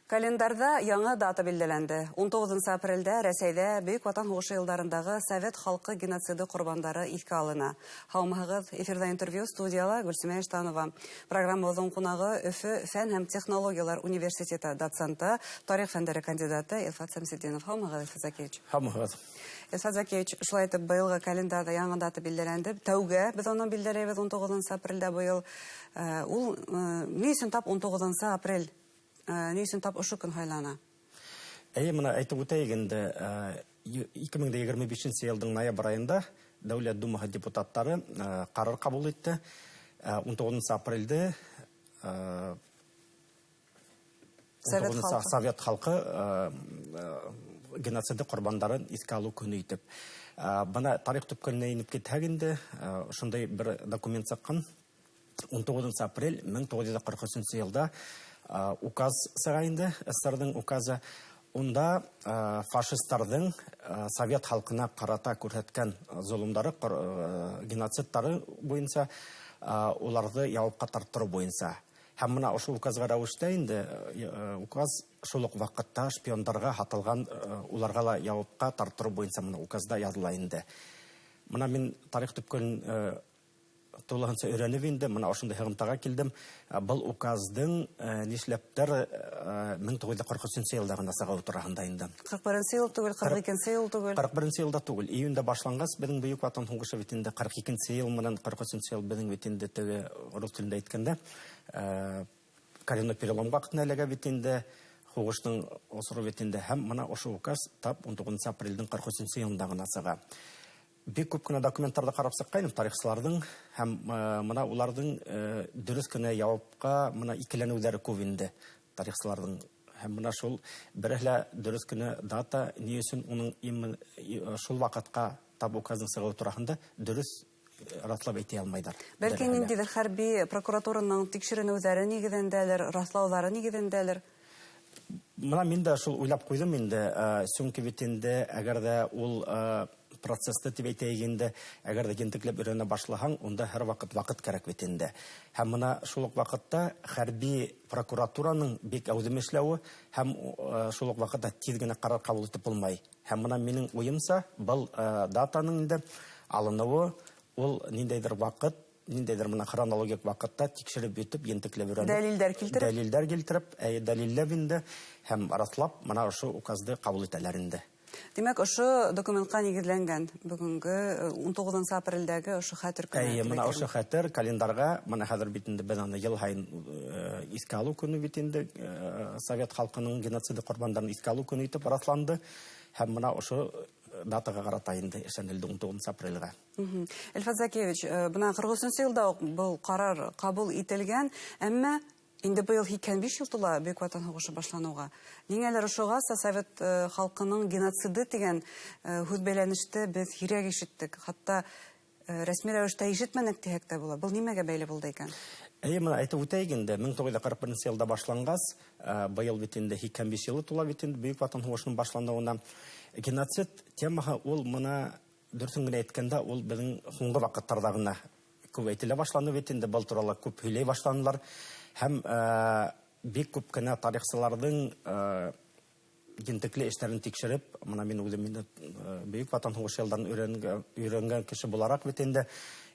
Календарҙа яңы дата билдәләнде. 19 апрелдә Рәсәйҙә Бөйөк Ватан һуғышы йылдарындағы совет халҡы геноциды ҡорбандары иҫкә алына. Һаумыһығыҙ, эфирҙа интервью, студияла Гөлсимә Иштанова. Программабыҙҙың ҡунағы Өфө фән һәм технологиялар университеты доценты, тарих фәндәре кандидаты Илфат Сәмсетдинов. Һаумыһығыҙ, Илфат Закиевич. Һаумыһығыҙ. Илфат Закиевич, шулай итеп, быйылғы календарҙа яңы дата билдәләнде. Тәүгә беҙ уны билдәләйбеҙ 19 апрелдә быйыл. Ул ни өсөн тап 19 апрель? Ни өсөн тап ошо көн һайлана? Эйе, мына әйтеп үтәйек инде, 2025 йылдың ноябрь айында Дәүләт Думаһы депутаттары ҡарар ҡабул итте. 19 апрелде совет халҡы геноциды ҡорбандарын иҫкә алыу көнө итеп. Бына тарих төпкөлөнә инеп китһәк инде, ошондай бер документ сыҡҡан. 19 апрель 1943 йылда указ сыға инде, СССРҙың указы. Унда фашисттарҙың совет халҡына ҡарата күрһәткән золомдары, геноцидтары буйынса, уларҙы яуапҡа тарттырыу буйынса. Һәм мына ошо указға рәүештә инде, указ шул уҡ ваҡытта шпиондарға һатылған, уларға ла яуапҡа тарттырыу буйынса мына указда яҙыла инде. Мына мин тарих төпкөлөн тулыһынса өйрәнеп инде, мына ошондай һығымтаға килдем. Был указдың нишләптер 1943 йылда ғына сығыуы тураһында инде. 41 йыл түгел, 42 йыл түгел. 41 йылда түгел. Июндә башланғас беҙҙең Бөйөк Ватан һуғышы бит инде 42 йыл менән 43 йыл беҙҙең бит инде теге рус телендә әйткәндә, коренной перелом ваҡытына эләгә бит инде, һуғыштың осоро бит инде. Һәм мына ошо указ тап 19 апрелдең 43 йылында ғына сыға. Бик күп кенә документтарҙы ҡарап сыҡҡайным тарихсыларҙың, һәм мына уларҙың дөрөҫ кенә яуапҡа мына икеләнеүҙәре күп инде тарихсыларҙың. Һәм мына шул береһе лә дөрөҫ кенә дата ни өсөн уның шул ваҡытҡа тап указдың сығыуы тураһында дөрөҫ раҫлап әйтә алмайҙар. Бәлки ниндәйҙер хәрби прокуратураның тикшеренеүҙәре нигеҙендәлер, раҫлауҙары нигеҙендәлер. Мына мин дә шул уйлап ҡуйҙым инде, сөнки бит инде әгәр ҙә ул процесты тип әйтәйек инде, әгәр ҙә ентекләп өйрәнә башлаһаң, унда һәр ваҡыт ваҡыт кәрәк бит инде. Һәм мына шул уҡ ваҡытта хәрби прокуратураның бик әүҙем эшләүе һәм шул уҡ ваҡытта тиҙ генә ҡарар ҡабул итеп булмай. Һәм мына минең уйымса, был датаның инде алыныуы ул ниндәйҙер ваҡыт, ниндәйҙер мына хронологик ваҡытта тикшереп бөтөп, ентекләп өйрәнеп, дәлилдәр килтереп, дәлилдәр килтереп, дәлилләп инде һәм раҫлап мына ошо указды ҡабул итәләр инде. Тимәк, ошо документҡа нигеҙләнгән бөгөнгө 19 апрелдәге ошо хәтер көнө. Эйе, мына ошо хәтер календарға, мына хәҙер бит инде беҙ аны йыл һайын иҫкә алыу көнө бит инде, совет халҡының геноциды ҡорбандарын иҫкә алыу көнө итеп раҫланды. Һәм мына ошо датаға ҡарата инде эшләнелде 19 апрелгә. Илфат Закиевич, бына 43 йылда уҡ был ҡарар ҡабул ителгән, әммә инде быйыл 85 йыл тула Бөйөк Ватан һуғышы башланыуға. Ниңәлер ошоғаса совет халҡының геноциды тигән һүҙ бәйләнеште беҙ һирәк ишеттек. Хатта рәсми рәүештә ишетмәнек тиһәк тә була. Был нимәгә бәйле булды икән? Эйе, мына әйтеп үтәйек инде, 1941 йылда башланғас, быйыл бит инде 85 йылы тула бит инде Бөйөк Ватан һуғышының башланыуына. Геноцид темаһы ул мына дөрөҫөн генә әйткәндә, ул беҙҙең һуңғы ваҡыттарҙа ғына күп әйтелә башланы бит инде, был турала күп һөйләй башланылар. Һәм бик күп кенә тарихсыларҙың ентекле эштәрен тикшереп, мына мин үҙем инде Бөйөк Ватан һуғышы йылдарын өйрәнгән кеше булараҡ бит инде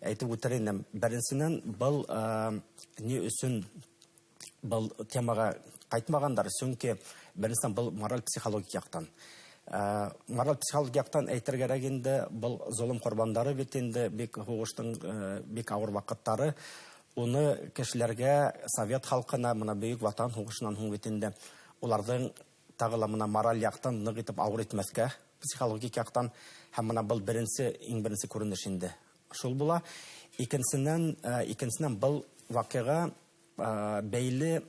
әйтеп үтер инем. Беренсенән, был ни өсөн был темаға ҡайтмағандар, сөнки беренсенән был мораль психологик яҡтан. Мораль психологик яҡтан әйтергә кәрәк инде, был золом ҡорбандары бит инде бик һуғыштың бик ауыр ваҡыттары. Уны кешеләргә, совет халҡына, мына Бөйөк Ватан һуғышынан һуң бит инде уларҙың тағы ла мына мораль яҡтан ныҡ итеп ауыр итмәҫкә, психологик яҡтан, һәм мына был иң беренсе күренеш инде шул була. Икенсенән был ваҡиға бәйле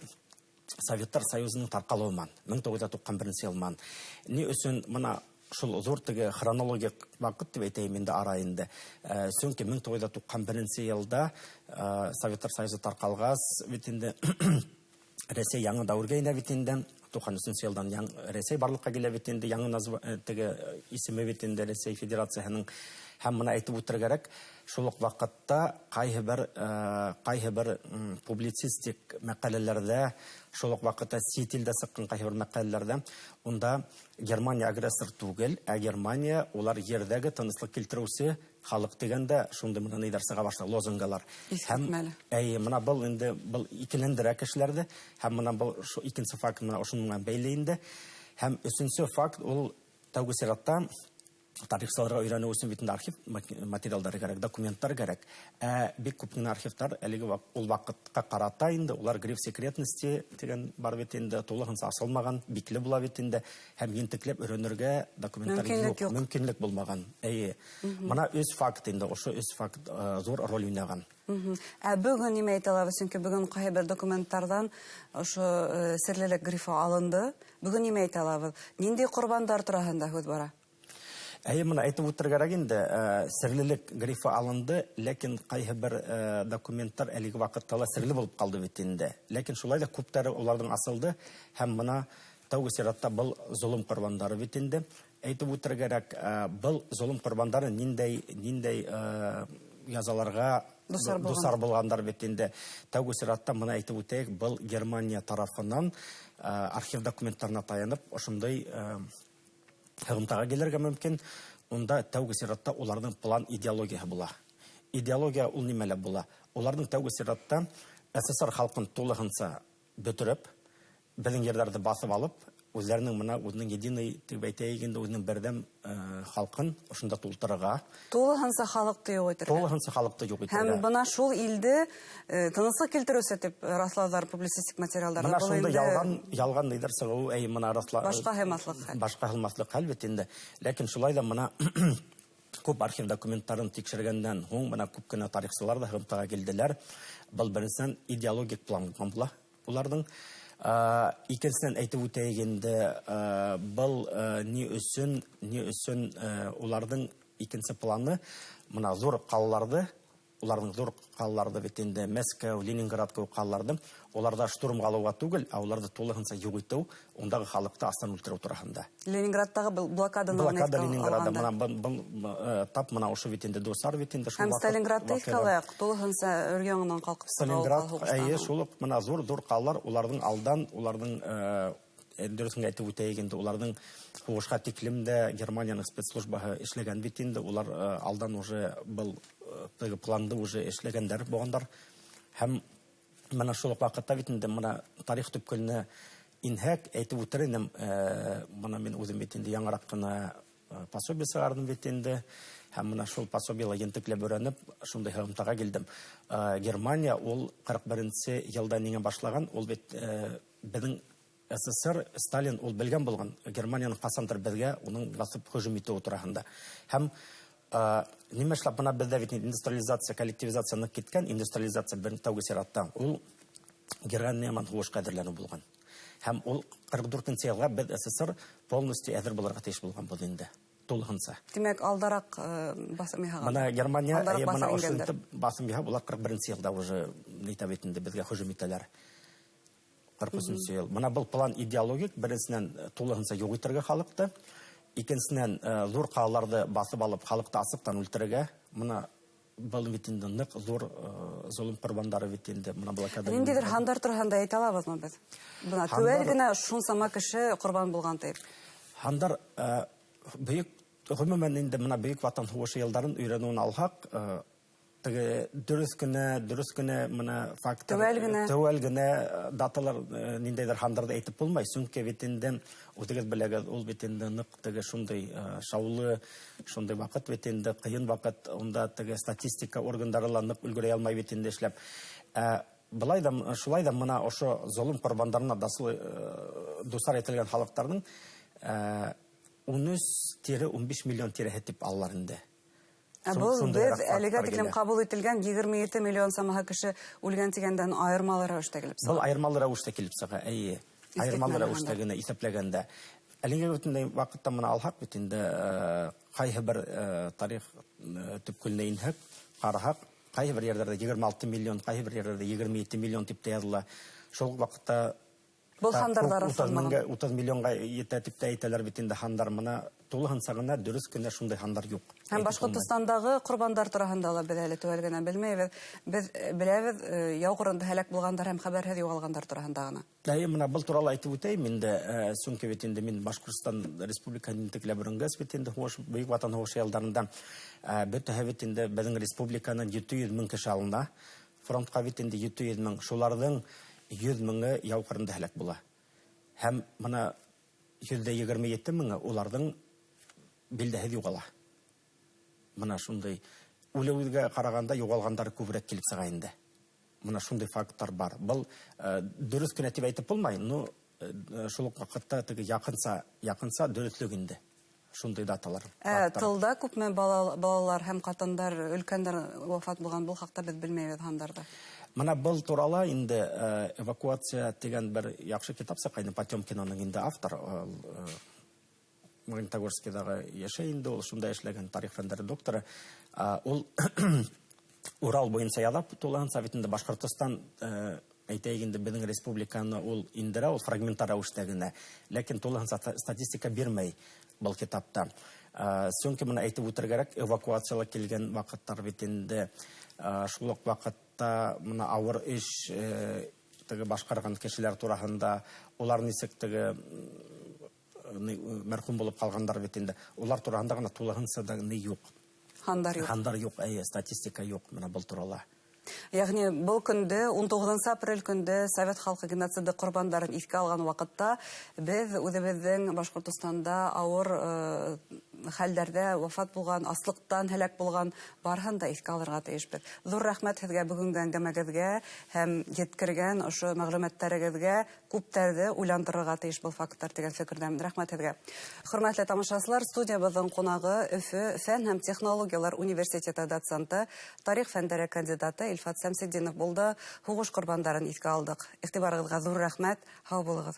Советтар Союзының тарҡалыуы менән, 1991 йыл менән. Ни өсөн мына шул ҙур теге хронологик ваҡыт тип әйтәйем инде ара инде. Сөнки 1991 йылда Советтар Союзы тарҡалғас бит инде Рәсәй яңы дәүергә инә бит инде. 93 йылдан Рәсәй барлыҡҡа килә бит инде, яңы теге исеме бит инде Рәсәй Федерацияһының. Һәм бына әйтеп үтергә кәрәк, шул уҡ ваҡытта ҡайһы бер публицистик мәҡәләләрҙә, шул уҡ ваҡытта сит илдә сыҡҡан ҡайһы бер мәҡәләләрҙә унда Германия агрессор түгел, ә Германия улар ерҙәге тыныслыҡ килтереүсе халыҡ тигәндә шундай мына ниҙәр сыға башлай, лозунгалар. Һәм әй, мына был инде был икеләндерә кешеләрҙе, һәм мына был икенсе факт мына ошоноң менән бәйле инде. Һәм өсөнсө факт ул тәүге сиратта тарихсыларға өйрәнеү өсөн бит инде архив материалдары кәрәк, документтар кәрәк. Бик күп кенә архивтар әлеге ул ваҡытҡа ҡарата инде улар гриф секретности тигән бар бит инде, тулыһынса асылмаған, бикле була бит инде, һәм ентекләп өйрәнергә документтар юҡ, мөмкинлек булмаған. Эйе. Мына өс факт инде, ошо өс факт ҙур роль уйнаған. Ә бөгөн нимә әйтә алабыҙ? Сөнки бөгөн ҡайһы бер документтарҙан ошо серлелек грифы алынды. Бөгөн нимә әйтә алабыҙ? Ниндәй ҡорбандар тураһында һүҙ бара? Әйе, мына әйтеп үтергә кәрәк инде, серлелек грифы алынды, ләкин ҡайһы бер документтар әлеге ваҡытта ла серле булып ҡалды бит инде. Ләкин шулай ҙа күптәре уларҙың асылды, һәм мына тәүге сиратта был золом ҡорбандары бит инде. Әйтеп үтергә кәрәк, был золом ҡорбандары ниндәй язаларға дусар булғандар бит инде. Тәүге сиратта мына әйтеп үтәйек, был Германия тарафынан архив документтарына таянып, ошондай һығымтаға килергә мөмкин. Унда тәүге сиратта уларҙың план идеологияһы була. Идеология ул нимәлә була? Уларҙың тәүге сиратта СССР халҡын тулыһынса бөтөрөп, беҙҙең ерҙәрҙе баҫып алып, үҙҙәренең мына үҙенең единый тип әйтәйек инде, үҙенең берҙәм халҡын ошонда тултырырға. Тулыһынса халыҡты юҡ итергә. Тулыһынса халыҡты юҡ итергә. Һәм бына шул илде тыныслыҡ килтереүсе тип раҫлауҙар публицистик материалдарҙа. Бына шунда ялған ниҙәр сығыуы, әй, мына расла. Башҡа һыймаҫлыҡ хәл. Башҡа һыймаҫлыҡ хәл бит инде. Ләкин шулай ҙа мына күп архив документтарын тикшергәндән һуң мына күп кенә тарихсылар ҙа һығымтаға килделәр. Был беренсенән идеологик план була уларҙың. Икенсенән әйтеп үтәйек инде, был ни өсөн уларҙың икенсе планы мына ҙур ҡалаларҙы, уларҙың ҙур ҡалаларҙы бит инде Мәскәү, Ленинград кеүек ҡалаларҙы, уларҙа штурмға алыуға түгел, ә уларҙы тулыһынса юҡ итеү, ундағы халыҡты астан үлтереү тураһында. Ленинградтағы был блокаданы Блокада Ленинграда, мына был, тап мына ошо бит инде дусар бит инде шул Һәм ваҡыт Сталинградты ваҡиға. иҫкә алайыҡ, тулыһынса өр-яңынан ҡалҡып сыға ул Сталинград, һуғыштан әйе, һуң. шул уҡ мына ҙур-ҙур ҡалалар, уларҙың алдан, уларҙың, дөрөҫөн әйтеп үтәйек инде, уларҙың һуғышҡа тиклем дә Германияның спецслужбаһы эшләгән бит инде, улар алдан уже был теге планды уже эшләгәндәр булғандар. Һәм мына шул уҡ ваҡытта бит инде мына тарих төпкөлөнә инһәк, әйтеп үтер инем, мына мин үҙем бит инде яңыраҡ ҡына пособие сығарҙым бит инде, һәм мына шул пособиела ентекләп өйрәнеп, шундай һығымтаға килдем. Германия ул ҡырҡ беренсе йылда ниңә башлаған, ул бит беҙҙең СССР, Сталин ул белгән булған Германияның ҡасандыр беҙгә уның баҫып һөжүм итеүе тураһында. Һәм нимә эшләп бына беҙҙә бит индустриализация, коллективизация ныҡ киткән, индустриализация бер тәүге сиратта ул Германия менән һуғышҡа әҙерләнеү булған. Һәм ул ҡырҡ дүртенсе йылға беҙ СССР полностью әҙер булырға тейеш булған был инде, тулыһынса. Тимәк, алдараҡ баҫым яһаған. Мына Германия, Алдараҡ әйе, мына баҫым ошо ингәндер. итеп баҫым яһап, улар ҡырҡ беренсе йылда уже нитә бит инде беҙгә һөжүм итәләр. Ҡырҡ өсөнсө йыл. Мына был план идеологик, беренсенән тулыһынса юҡ итергә халыҡты, икенсенән ҙур ҡалаларҙы баҫып алып халыҡты асыҡтан үлтерергә. Мына был бит инде ныҡ ҙур золом ҡорбандары бит инде. Мына блокада. Ниндәйҙер һандар тураһында әйтә алабыҙмы беҙ? Бына Һандар теүәл генә шунсама кеше ҡорбан булған тип. Һандар бөйөк, ғөмүмән инде мына Бөйөк Ватан һуғышы йылдарын өйрәнеүен алһаҡ, теге дөрөҫ кенә мына факттар, Теүәл генә. теүәл генә даталар ниндәйҙер һандарҙы әйтеп булмай, сөнки бит инде үҙегеҙ беләгеҙ, ул бит инде ныҡ теге шундай шаулы, шундай ваҡыт бит инде, ҡыйын ваҡыт, унда теге статистика органдары ла ныҡ өлгөрә алмай бит инде эшләп. Былай да, шулай да мына ошо золом ҡорбандарына дусар ителгән халыҡтарҙың ун өс тире ун биш миллион тиреһе тип алалар инде. Ә был Шундай беҙ рәхмәт әлегә бар тиклем килә. ҡабул ителгән 27 миллион самаһы кеше үлгән тигәндән айырмалы рәүештә килеп сыға. Был айырмалы рәүештә килеп сыға, эйе. Иҫ Айырмалы китмәле рәүештә һандар. генә иҫәпләгәндә. Әлеге бөтөнләй ваҡытта мына алһаҡ бит инде ҡайһы бер тарих төпкөлөнә инһәк, ҡараһаҡ, ҡайһы бер ерҙәрҙә 26 миллион, ҡайһы бер ерҙәрҙә 27 миллион тип тә яҙыла. Шул ваҡытта Был һандар да раҫланмаған. 30 миллионға етә тип тә әйтәләр бит инде һандар. Мына тулыһынса ғына дөрөҫ кенә шундай һандар юҡ. Һәм Башҡортостандағы ҡорбандар тураһында ла беҙ әле теүәл генә белмәйбеҙ. Беҙ беләбеҙ яу ҡырында һәләк булғандар һәм хәбәрһеҙ юғалғандар тураһында ғына. Әйе, мына был турала әйтеп үтәйем инде, сөнки бит инде мин Башҡортостан Республикаһын ентекләп өйрәнгәс бит инде һуғыш, Бөйөк Ватан һуғышы йылдарында бөтәһе бит инде беҙҙең республиканан 700 мең кеше алына. Фронтҡа бит инде 700 мең, шуларҙың 100 меңе яу ҡырында һәләк була. Һәм мына 127 меңе уларҙың билдәһеҙ юғала. Мына шундай үлеүгә ҡарағанда юғалғандар күберәк килеп сыға инде. Мына шундай факттар бар. Был дөрөҫ кенә тип әйтеп булмай, но шул уҡ ваҡытта теге яҡынса дөрөҫлөк инде. Шундай даталар. Тылда күпме балалар һәм ҡатындар, өлкәндәр вафат булған, был хаҡта беҙ белмәйбеҙ һандарҙы. Мына был турала инде эвакуация тигән бер яҡшы китап сыҡҡайны, Потемкинаның инде автор, Магнитогорскийҙағы йәшәй инде, ул шунда эшләгән тарих фәндәре докторы. Ул Урал буйынса яҙа тулыһынса бит инде Башҡортостан, әйтәйек инде, беҙҙең республиканы ул индерә, ул фрагментар рәүештә генә, ләкин тулыһынса статистика бирмәй был китапта. Сөнки мына әйтеп үтергә кәрәк, эвакуацияла килгән ваҡыттар бит инде, шул уҡ ваҡытта мына ауыр эш теге башҡарған кешеләр тураһында, улар нисек теге мәрхүм булып ҡалғандар бит инде, улар тураһында ғына тулыһынса да ни юҡ. Һандар юҡ. Һандар юҡ, әйе, статистика юҡ мына был турала. Ягъни был көндө, 19 апрель көндө совет халҡы геноциды ҡорбандарын иҫкә алған ваҡытта беҙ үҙебеҙҙең Башҡортостанда ауыр хәлдәрҙә вафат булған, аслыҡтан һәләк булған барыһын да иҫкә алырға тейешбеҙ. Ҙур рәхмәт һеҙгә бөгөнгө әңгәмәгеҙгә һәм еткергән ошо мәғлүмәттәрегеҙгә, күптәрҙе уйландырырға тейеш был факттар тигән фекерҙәмен. Рәхмәт һеҙгә. Хөрмәтле тамашасылар, студиябыҙҙың ҡунағы Өфө фән һәм технологиялар университеты доценты, тарих фәндәре кандидаты Илфат Сәмсетдинов булды. Һуғыш ҡорбандарын иҫкә алдыҡ. Иғтибарығыҙға ҙур рәхмәт. Һау булығыҙ.